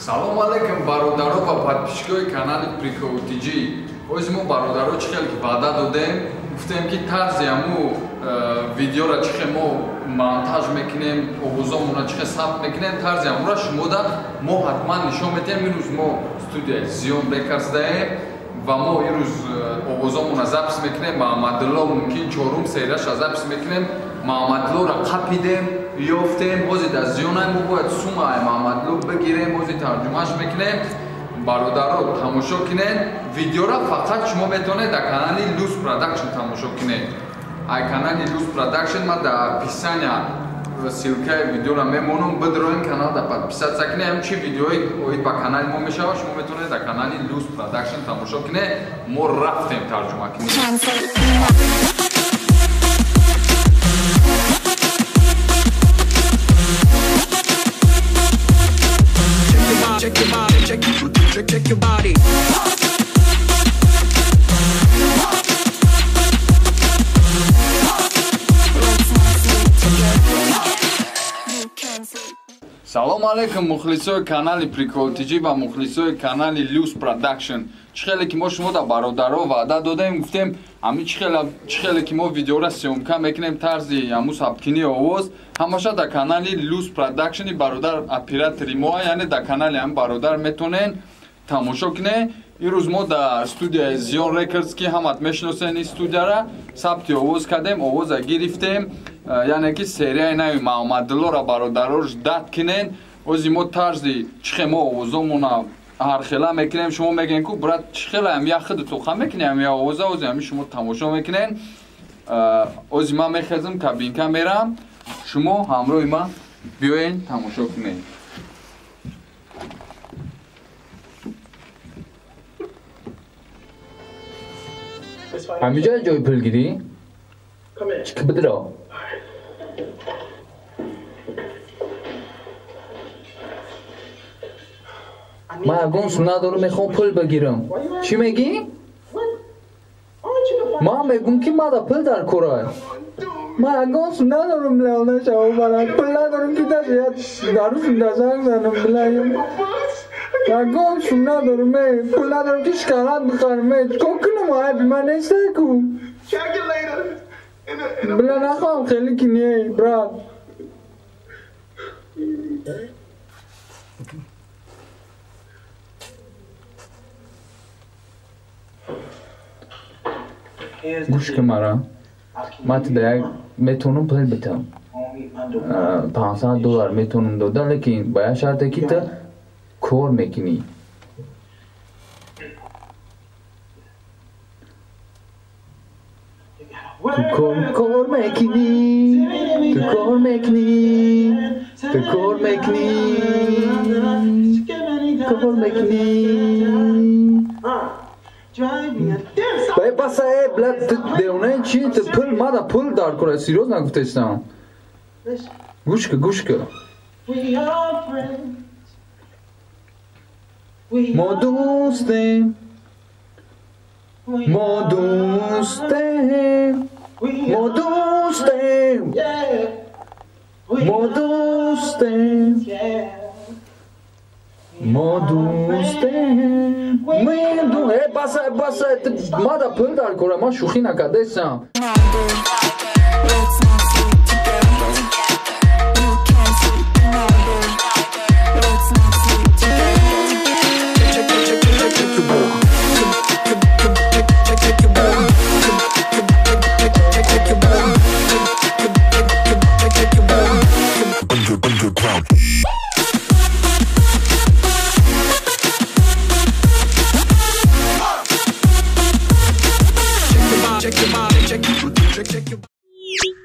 Салом алейкум бародаро ва подписчикои канали Прикол ТЖ. Оз мо бародаро чӣ хел ки ваъда додем, гуфтем ки тарзи ҳаму видеора чӣ хел мо монтаж мекунем, овозомона чӣ хел сабт мекунем, тарзи ҳамура шумода мо ҳатман нишон медиҳем. Имрӯз мо студияи Зиён Рекордс даем ва мо имрӯз овозомона запис мекунем. Маҳаммадулло мумкин чорум серияша запис мекунем. Маҳаммадуллоро қапидем, ёфтем, ҳозир дар Зиёнай мо бояд сумаи Маҳаммадулло бигирем, ҳозир тарҷумаш мекунем. Бародаро тамошо кунед видеора, фақат шумо метавонед дар канали Лус Продакшн тамошо кунед. Ай канали Лус Продакшн ман дар описания ссылкаи видеора мемонам, бидроен канал да подписаться кунед. Ҳам чи видеои оид ба канали мо мешавад, шумо метавонед дар канали Лус Продакшн тамошо кунед. Мо рафтем тарҷума кунем. Check your body, check, check, check your body. Салом алейкум мухлисои канали Прикол ТЖ ва мухлисои канали Лус Продакшн. Чӣ хеле ки мо шумо да бародаро ваъда додем, гуфтем ҳамин чӣ хеле ки мо видеора съёмка мекунем, тарзи ҳамун сабткунии овоз ҳамаша дар канали Лус Продакшни бародар оператори мо, яъне дар канали ҳам бародар метонен тамошо кунед. Имрӯз мо дар студияи Зиён Рекордс, ки ҳамат мешиносен ин студияра, сабти овоз кардем, овоза гирифтем, яъне ки серияи нави Маҳаммадуллоро бародаро ждат кунен. Ози мо тарзи чӣ хел мо овозомона ҳархела мекунем, шумо мегӯен ку брат чӣ хела ам я худ тоқа мекунем, ам я овоза, ози ами шумо тамошо мекунен. Ози ман мехезам, кабинка мерам, шумо ҳамроҳи ман биёен тамошо кунед. ҳамиҷа ҷои пулгирӣ? Чӣ бидро? Ман ягон сум надорам, мехоҳам пул бигирам. Чӣ мегӣ? Ман мегӯм ки мада пул дар корай. Ман ягон сум надорам, леонашао барад. Пул надорам ки даже я дарусум да занг занам, бля. Ягон сум надорам, пул надорам ки шоколад бихарам. Чикор кунам, айби ман нестай ку. Бля, нахоҳам хеле ки не, брат. Гӯш кун мара, ман туда як метавонам пул битам, $500 метавонам дода, лекин ба як шарте ки ту кор мекунӣ. Ту кор мекунӣ, ту кор мекунӣ, ту кор мекунӣ, кор мекунӣ. Баса, бля, ту девонаи чӣ? Ту пул мада пул дар кора, серьёзно нагуфтаистам. Гӯш кун, гӯш кун. Мо дӯстем, мо дӯстем, мо дӯстем, мо дӯстем, мо дӯстем. Баса, баса, мада пул дар кора, ман шӯхӣ накардаистам. Check your body, check, check, check your body.